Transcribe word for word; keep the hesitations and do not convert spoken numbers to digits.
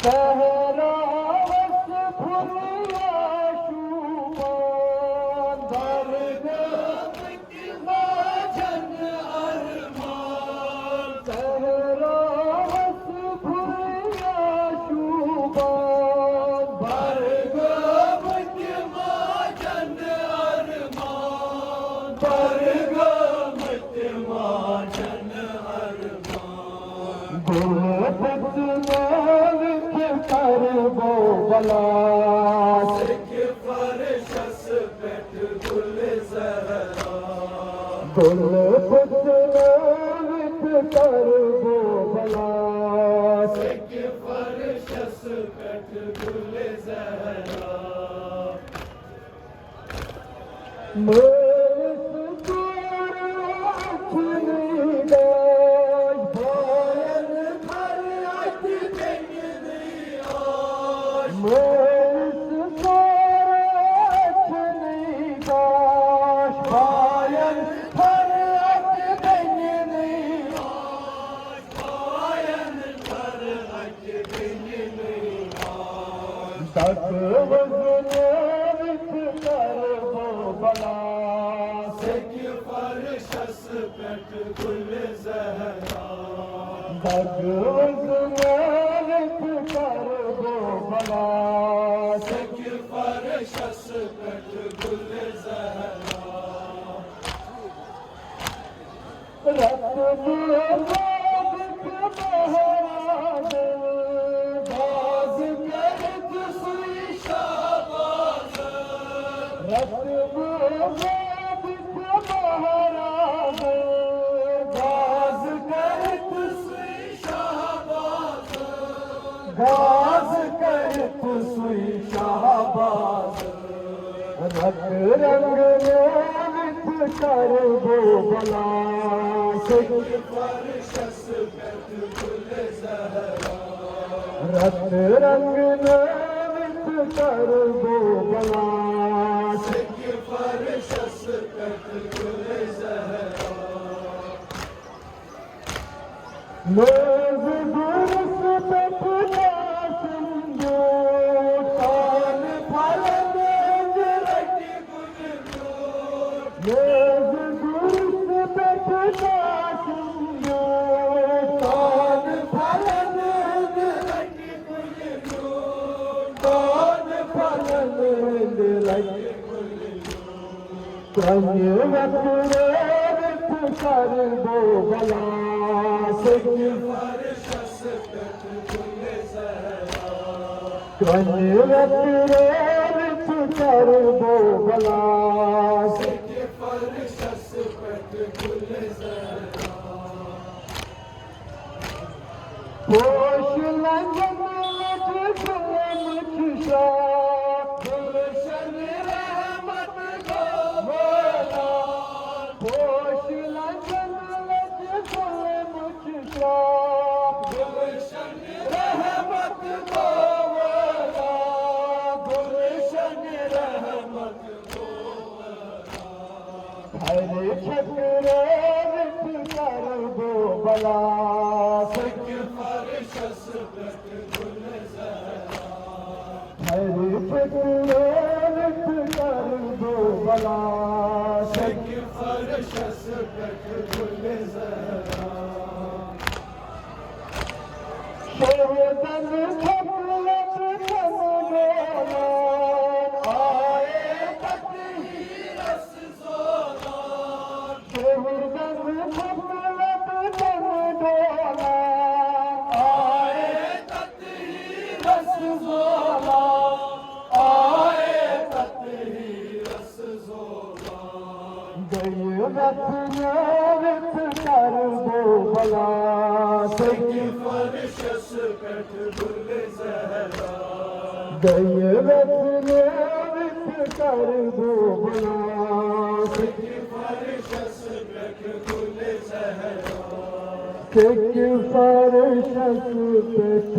صحراوس پھُریا شوٗبان، درگاہ ماجن ارمان۔ صحراوس پھُریا شوٗبان، درگاہ ماجن ارمان۔ درگاہ ماجن ارمان۔ دل پھسنٲوِتھ کربو بلا۔ سکہِ فرشس پٮ۪ٹھ گُلِ زہرا۔ دل پھسنٲوِتھ کربو بلا۔ سکہِ فرشس پٮ۪ٹھ گُلِ زہرا۔ مٲلِس کوٗر اَتھٕ نٕے گاش، بایَن خر اَتھٕ بیٚنہِ نٕے آش۔ مٲلِس کوٗر اَتھٕ نٕے گاش، بایَن خر اَتھٕ بیٚنہِ نٕے آش۔ دَکہٕ وَزنٲوِتھ کَرٕ بہٕ بَلا۔ سیٚکہِ فرشَس پٮ۪ٹھ گُلہِ زہرا۔ دَکہٕ وَزنٲوِتھ کَرٕ بہٕ بَلا۔ سیٚکہِ فرشَس پٮ۪ٹھ گُلہِ زہرا۔ رتہٕ بہٕ وٲتِتھ مہراز، باز کٔرِتھ سُے شہباز۔ رتہٕ بہٕ وٲتِتھ مہراز، باز کٔرِتھ سُے شہباز۔ باز کٔرِتھ سُے شہباز۔ رتہٕ رنٛگ نٲوِتھ کَرٕ بہٕ بَلا۔ سیٚکہِ فرشَس پٮ۪ٹھ گُلہِ زہرا۔ رتہٕ رنٛگ نٲوِتھ کَرٕ بہٕ بَلا۔ سیٚکہِ فرشَس پٮ۪ٹھ گُلہِ زہرا۔ نوزٕ گُرِس پٮ۪ٹھ قاسم بیوٗٹھ، تانہٕ پھلن ہٕنٛدِ رَٹہِ گُلہِ بیوٗٹھ۔ نوزٕ گُرِس پٮ۪ٹھ قاسم بیوٗٹھ، تانہٕ پھلن ہٕنٛدِ رَٹہِ گُلہِ بیوٗٹھ۔ تانہٕ پھلن ہٕنٛدِ رَٹہِ گُلہِ بیوٗٹھ۔ کنہِ وترٲوِتھ کَرٕ بہٕ بَلا۔ سیٚکہِ فرشَس پٮ۪ٹھ گُلہِ زہرا۔ کنہِ وترٲوِتھ کَرٕ بہٕ بَلا۔ سیٚکہِ فرشَس پٮ۪ٹھ گُلہِ زہرا۔ پوش لنجن لج ظلم چھ شاخ، گلشن رحمت گو ویران۔ پوش لنجن لج ظلم چھ شاخ، گلشن رحمت گو ویران۔ گلشن رحمت گو ویران۔ تھرِ چھٔکرٲوِتھ کَرٕ بہٕ بَلا۔ سیٚکہِ فرشَس پٮ۪ٹھ گُلہِ زہرا۔ تھرِ چھٔکرٲوِتھ کَرٕ بہٕ بَلا۔ سیٚکہِ فرشَس پٮ۪ٹھ گُلہِ زہرا۔ شہیدن خطوط چن ڈولان، آئے تطہیرس زولان۔ شہیدن خطوط چن ڈولان، آئے تطہیرس زولان۔ آئے تطہیرس زولان۔ گٔیہِ ویٚتھنٲوِتھ کَرٕ بہٕ بَلا۔ سیٚکہِ فرشَس پٮ۪ٹھ گُلہِ زہرا۔ گٔیہِ ویٚتھنٲوِتھ کَرٕ بہٕ بَلا۔ سیٚکہِ فرشَس پٮ۪ٹھ گُلہِ زہرا۔ سیٚکہِ فرشَس پٮ۪ٹھ